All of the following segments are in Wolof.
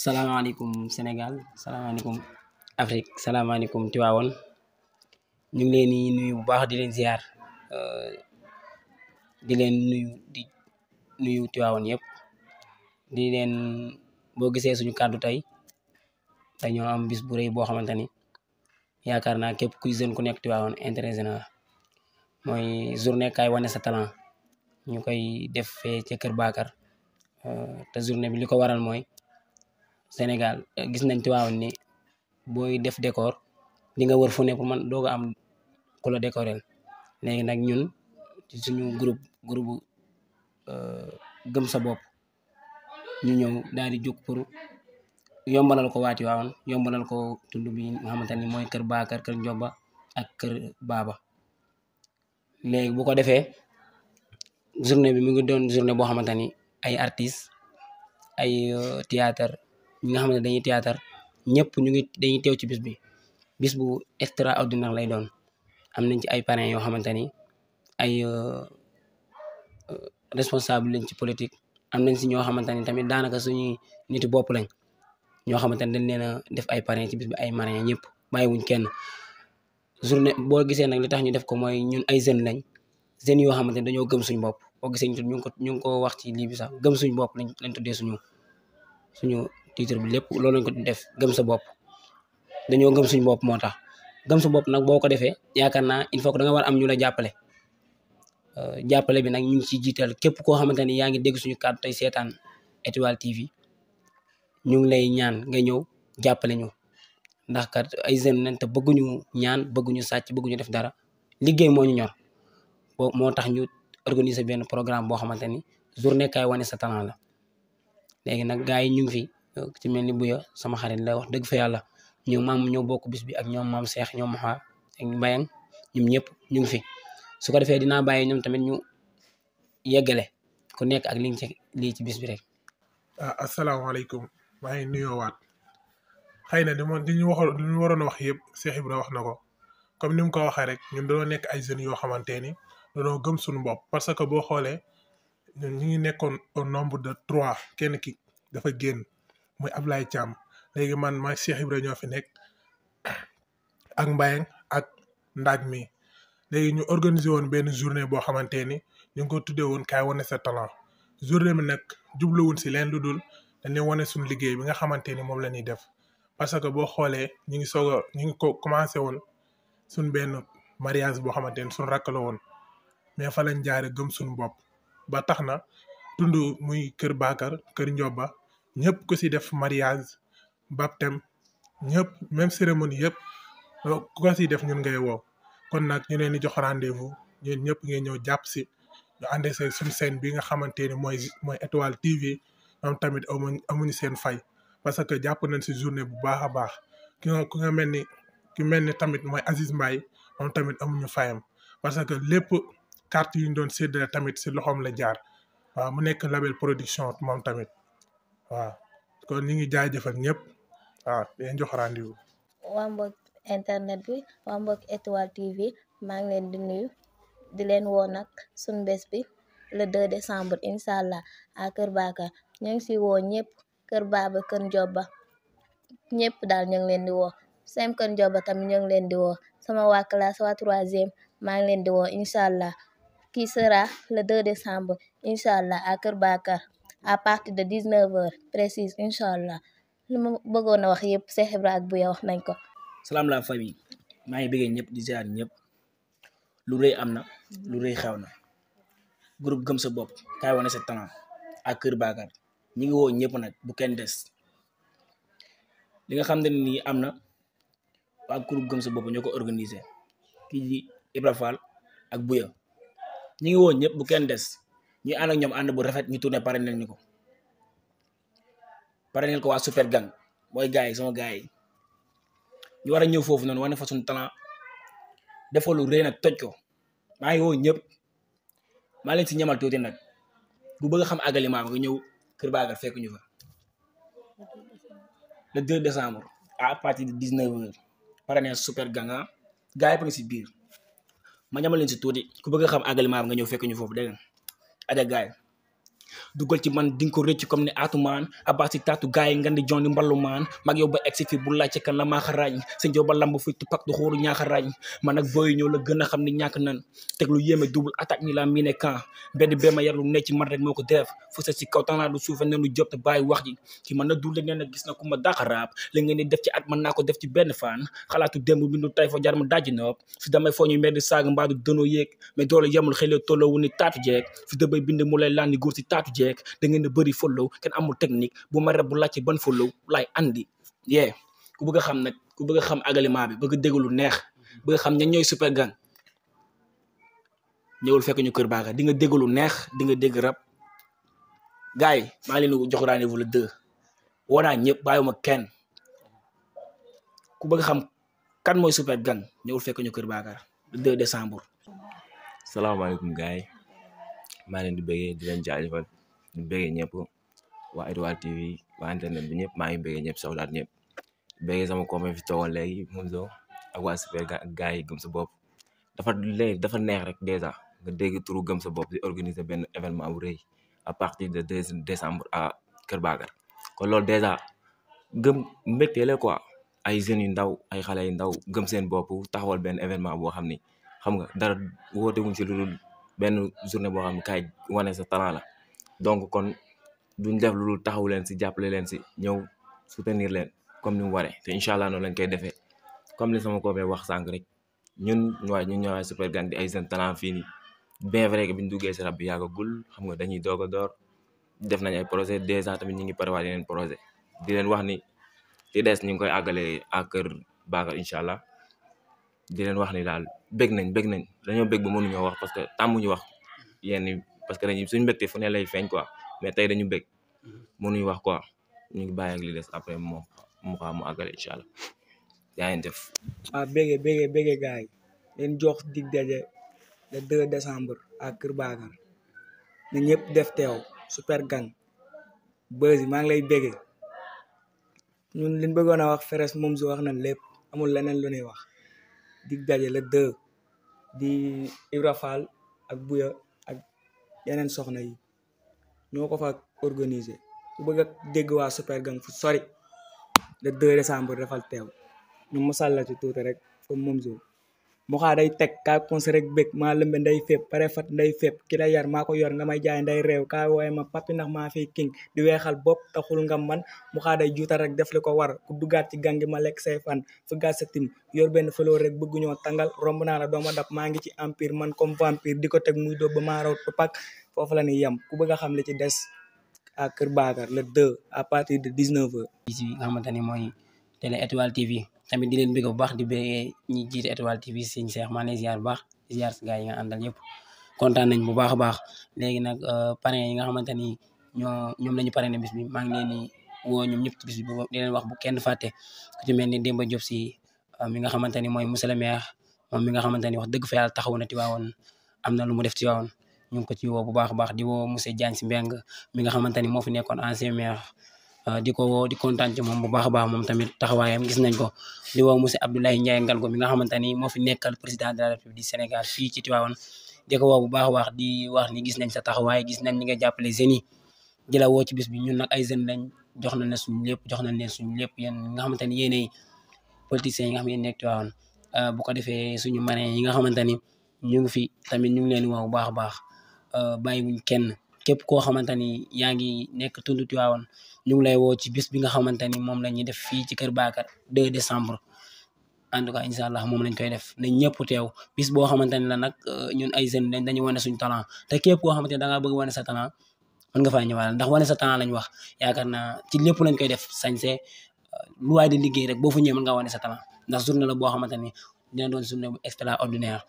salaamaaleykum Sénégal salaamaaleykum Afrique salaamaaleykum Tivaouane ñu ngi leen di nuyu bu baax di leen ziar di leen nuyu Tivaouane yëpp di leen boo gisee suñu kàddu tey dañoo am bis bu rëy boo xamante ni yaakaar naa képp kuy jeune ku nekk Tivaouane intéressé na mooy journée kaay wane sa talent ñu koy def fee ca Kër Bakar te journée bi li ko waral mooy Sénégal gis nañ Tivaouane ni booy def décor di nga wër fu ne pour man doog a am ku la décorel léegi nag ñun ci suñu groupe gëm sa bopp ñu ñëw daal di jóg pour yombalal ko waa Tivaouane yombalal ko tund bi nga xamante ni mooy Kër Bakar Kër Njoba ak Kër Baba léegi bu ko defee journée bi mu ngi doon journée boo xamante ni ay artistes ay théâtre ñi nga xam ne dañuy théâtre ñëpp dañuy teew ci bis bu extraordinaire lay doon am nañ ci ay parrains yoo xamante ni ay responsable lañ ci politique am nañ si ñoo xamante ni tamit daanaka suñuy niti bopp lañ ñoo xamante ni dañ leen a def ay parrains ci bis bi ay marraines ñëpp bàyyiwuñ kenn journée boo gisee nag li tax ñu def ko mooy ñun ay jeunes lañ jeunes yoo xamante ni dañoo gëm suñu bopp boo gisee ñu ngi ko wax ci lii bi sax gëm suñu bopp lañ tuddee suñu titre bi lépp loolu lañ ko def gëm sa bopp dañoo gëm suñu bopp moo tax gëm sa bopp nag boo ko defee yaakaar naa il faut que da nga war am ñu la jàppale jàppale bi nag ñu ngi ciy jiital képp koo xamante ni yaa ngi dégg suñu kàddu tey seetaan Étoile TV ñu ngi lay ñaan nga ñëw jàppale ñu ndax kat ay jeunes lañ te bëgguñu ñaan bëgguñu sàcc bëgguñu def dara liggéey moo ñu ñor moo tax ñu organiser benn programme boo xamante ni journée kaay wane sa talent la léegi nag gars yi ñu ngi fi ci mel ni Buya sama xarit la wax dëgg fa yàlla ñoo bokk bis bi ak ñoom maam Cheikh ñoom Maxa ak Mbayang ñoom ñëpp ñu ngi fi su ko defee dinaa bàyyi ñoom tamit ñu yeggale ku nekk ak lii ci bis bi rek. asalaamaaleykum maa ngi nuyoowaat xëy na li ñu waroon a wax yëpp Cheikh Ibra wax na ko comme ni mu ko waxee rek ñun dañoo nekk ay jeunes yoo xamante ni dañoo gëm suñu bopp parce que boo xoolee ñun ñu ngi nekkoon au nombre de 3 kenn ki dafa génn muy Ablaye Thiam léegi man maa Cheikh Ibra ñoo fi nekk ak Mbayang ak Ndaaj mi léegi ñu organiser woon benn journée boo xamante ni ñu ngi ko tuddee woon kaay wane sa talent journée bi nag jubluwun si leen lu dul dañuy wane suñu liggéey bi nga xamante ni moom la ñuy def parce que boo xoolee ñu ngi ko commencé woon suñ benn mariage boo xamante ni suñ rakk la woon mais fa lañ jaare gëm suñu bopp ba tax na tund muy Kër Bakar Kër Njoba ñëpp ku si def mariage baptême ñëpp même cérémonie yëpp ku ko si def ñun ngay woo kon nag ñu leen di jox rendez-vous ñun ñëpp ngeen ñëw jàpp si ñu àndee sa suñu scène bi nga xamante ni mooy Étoile TV ñoom tamit amuñu seen fay parce que jàpp nañ si journée bu baax a baax ki mel ni tamit mooy Aziz Mbaye moom tamit amuñu fayam parce que lépp carte yu ñu doon séddale tamit si loxoom la jaar waaw mu nekk label production moom tamit waaw kon ñu ngi jaajëfal ñëpp waaw leen jox rendez-vous. waa mbokk internet bi waa mbokk Étoile TV maa ngi leen di nuyu di leen woo nag suñ bés bi le 2 décembre incha allah à Kër Bakar ñu ngi si woo ñëpp Kër Baba Kër Njoba ñëpp daal ñu ngi leen di woo sem Kër Njoba tamit ñu ngi leen di woo sama waa classe waa 3e maa ngi leen di woo incha allah qui sera le 2 décembre incha allah à Kër Bakar à partir de 19h précise incha allah li ma bëggoon a wax yëpp Cheikh Ibra ak Buya wax nañ ko. salaam la famille maa ngi bëggee ñëpp di ziar ñëpp lu rëy am na lu rëy xew na groupe gëm sa bopp kaay wane sa talent ak Kër Bakar ñi ngi woo ñëpp nag bu kenn des li nga xam ne nii am na waa groupe gëm sa bopp ñoo ko organisé kii di Ibra Fall ak Buya ñi ngi woo ñëpp bu kenn des ñu ànd ak ñoom ànd bu rafet ñu tourné parrainel ñu ko parrainel ko waa Super Gang mooy gars yi sama gars yi ñu war a ñëw foofu noonu wane fa suñu talent defal lu rëy nag toj ko maa ngi woo ñëpp maa leen si ñamal tuuti nag bu bëgg a xam agaliment nga ñëw Kër Bakar fekk ñu fa le 2 décembre à partir de 19h parrainel Super Gang gars yi pa ngi si biir ma ñamal leen si tuuti ku bëgg a xam agaliment nga ñëw fekk ñu foofu dégg nga aja gaay dugal ci man di nga ko rëcc comme ne atumaan abaa si taatu gaay yi ngan di jondi mballu maan mag yow ba egsi fi bu laajte kan la maa xarañ sa njow ba lamb fi tupak du xóoru ñaaxarañ man ak booy ñëw la gën a xam ni ñàkk nan teg lu yéeme double attaque ni la mii ne camp benn bee ma yar lu nekk ci man rek moo ko def fu sa si kaw tanaa du suufe ne lu jot te bàyyi wax ji ci man na dul nee na gis na ku ma daaxaraab li ngeen di def ci at mën naa ko def ci benn fan xalaatu démb bindu tay fa jar ma dajji nopp fi damay foo ñu mbedd saaga mbaadu dënoo yéeg mais doole yemul xëy la tolloowu ni taatu jeeg fi dëbay bind mu lay laan ni góor si taatu jeeg da ngeen a bëri follow kenn amul technique bu ma reb bu laajte ban follow laay andi ku bëgg a xam nag ku bëgg a xam agaliment bi bëgg a dégg lu neex bëgg a xam ñan ñooy super gang ñëwul fekk ñu Kër Baaka di nga dégg lu neex di nga dégg rap gars yi maa ngi leen di jox rendez-vous le 2 woo naa ñëpp bàyyiwuma kenn ku bëgg a xam kan mooy super gang ñëwul fekk ñu Kër Baaka le 2 décembre. salaamaaleykum gars yi maa leen di bëggee di leen jaajëfal di bëggee ñëpp waa Étoile TV waa internet bi ñëpp maa ngi bëggee ñëpp soxlaat ñëpp bëggee sama copain fi toogal léegi Mounzo ak waa super gars yi gëm sa bopp dafa neex rek dèjà nga dégg turu gëm sa bopp di organiser benn événement bu rëy à partir de 2 décembre à Kër Baakar kon loolu dèjà gëm mbégte la quoi ay jeunes yu ndaw ay xale yu ndaw gëm seen bopp taxawal benn événement boo xam ni xam nga dara woote wuñ si lu dul benn journée boo xam ne kaay wane sa talent la donc kon duñ def lu dul taxaw leen si jàppale leen si ñëw soutenir leen comme ni mu waree te incha allah noonu lañ koy defee comme li sama copain wax sànq rek ñun ñooy super gang di ay jeunes talent fii nii bien vrai que biñ duggee si rab bi yàggagul xam nga dañuy doog a door def nañ ay projet 2 ans tamit ñu ngi prévoir yeneen projet di leen wax ni li des ñu ngi koy àggalee à Kër Baakar incha allah di leen wax ni daal bég nañ dañoo bég ba mënuñoo wax parce que tàmmuñu wax yenn parce que dañuy suñu mbégte fu ne lay feeñ quoi mais tey dañu bég mënuñu wax quoi ñu ngi bàyyi ak li des après moom mu àggale incha allah yaa ngi def. bége gars yi leen jox dig daje le 2 décembre à Kër Baakar na ñëpp def teew super gang Beuz maa ngi lay bége ñun liñ bëggoon a wax Feres moom su wax nañ lépp amul leneen lu ñuy wax dig daje le 2 di Ibra Fall ak Buya ak yeneen soxna yi ñoo ko fa organiser ku bëgg a dégg waa super gang fu sori le 2 décembre defal teew ñu mosal la ci tuuti rek comme moom su mu xaa day teg kaa concert rek bëgg maa lëmbe nday fépp pare fat nday fépp ki la yar maa ko yor nga may jaay nday réew kaa wooye ma papi ndax maa fiy king di weexal bopp taxul nga man mu xaa day juutal rek def li ko war ku duggaat ci gangi ma lekk say fan fu gaa sa tim yor benn fleur rek bëgg ñoo tangal romb naa la dooma dab maa ngi ci empire man comme vampire di ko teg muy dóob ba maa raw tupak foofu la ni yem ku bëgg a xam li ci des à Kër Baakar le 2 à partir de 19h. ci nga xamante ni mooy télé Étoile TV tamit di leen bëgg bu baax di bëggee ñi jiite Étoile TV sëñ Cheikh maa ngi ziar bu baax ziar si gars yi nga àndal yëpp kontaan nañ bu baax a baax léegi nag parrain yi nga xamante ni ñoom la ñu parrainé bis bi maa ngi leen di woo ñoom ñëpp ci bis bi di leen wax bu kenn fàtte ku ci mel ni Demba Diop si mi nga xamante ni mooy monsieur le maire moom mi nga xamante ni wax dëgg fa yàlla taxaw na Tivaouane am na lu mu def Tivaouane ñu ngi ko ci woo bu baax a baax di woo monsieur Diagne si Mbeng mi nga xamante ni moo fi nekkoon ancien maire di ko woo di kontaan ci moom bu baax a baax moom tamit taxawaayam gis nañ ko di woo monsieur Abdoulaye Ndiaye Ngalgo mi nga xamante ni moo fi nekkal président de la République du Sénégal fii ci Tivaouane di ko woo bu baax a baax di wax ni gis nañ sa taxawaay gis nañ ñi nga jàppale jeunes yi di la woo ci bis bi ñun nag ay jeunes lañ jox nañ ne suñu lépp jox nañ leen suñu lépp yéen nga xamante ni yéenay politiciens yi nga xam ne yéen nekk Tivaouane bu ko defee suñu marraines yi nga xamante ni ñu ngi fi tamit ñu ngi leen woo bu baax a baax bàyyiwuñ kenn képp koo xamante ni yaa ngi nekk tund Tivaouane ñu ngi lay woo ci bis bi nga xamante ni moom la ñuy def fii ci Kër Baakar 2 décembre en tout cas incha allah moom lañ koy def nañ ñëpp teew bis boo xamante ni la nag ñun ay jeunes lañ dañuy wane suñu talent te képp koo xamante ni da ngaa bëgg wane sa talent mën nga faa ñëwaat ndax wane sa talent lañ wax yaakaar naa ci lépp lañ koy def sañse lu waay di liggéey rek boo fa ñëwee mën nga wane sa talent ndax journée la boo xamante ni dina doon journée bu extraordinaire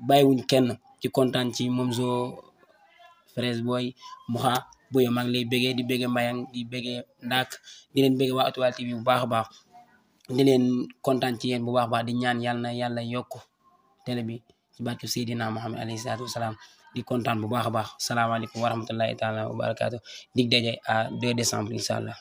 bàyyiwuñ kenn ci kontaan ci Momzo Fraise Boy Mouha Boye maa ngi lay béggee di béggee Mbayang di béggee Ndak di leen béggee waa Étoile TV bu baax a baax di leen kontaan ci yéen bu baax a baax di ñaan yàlla na yàlla yokk télé bi ci barke Seydina Muhammad alayhi salaatu wasalaam di kontaan bu baax a baax salaamaaleykum wa rahmatullahi taala wa barakaatu dig daje à 2 décembre incha allah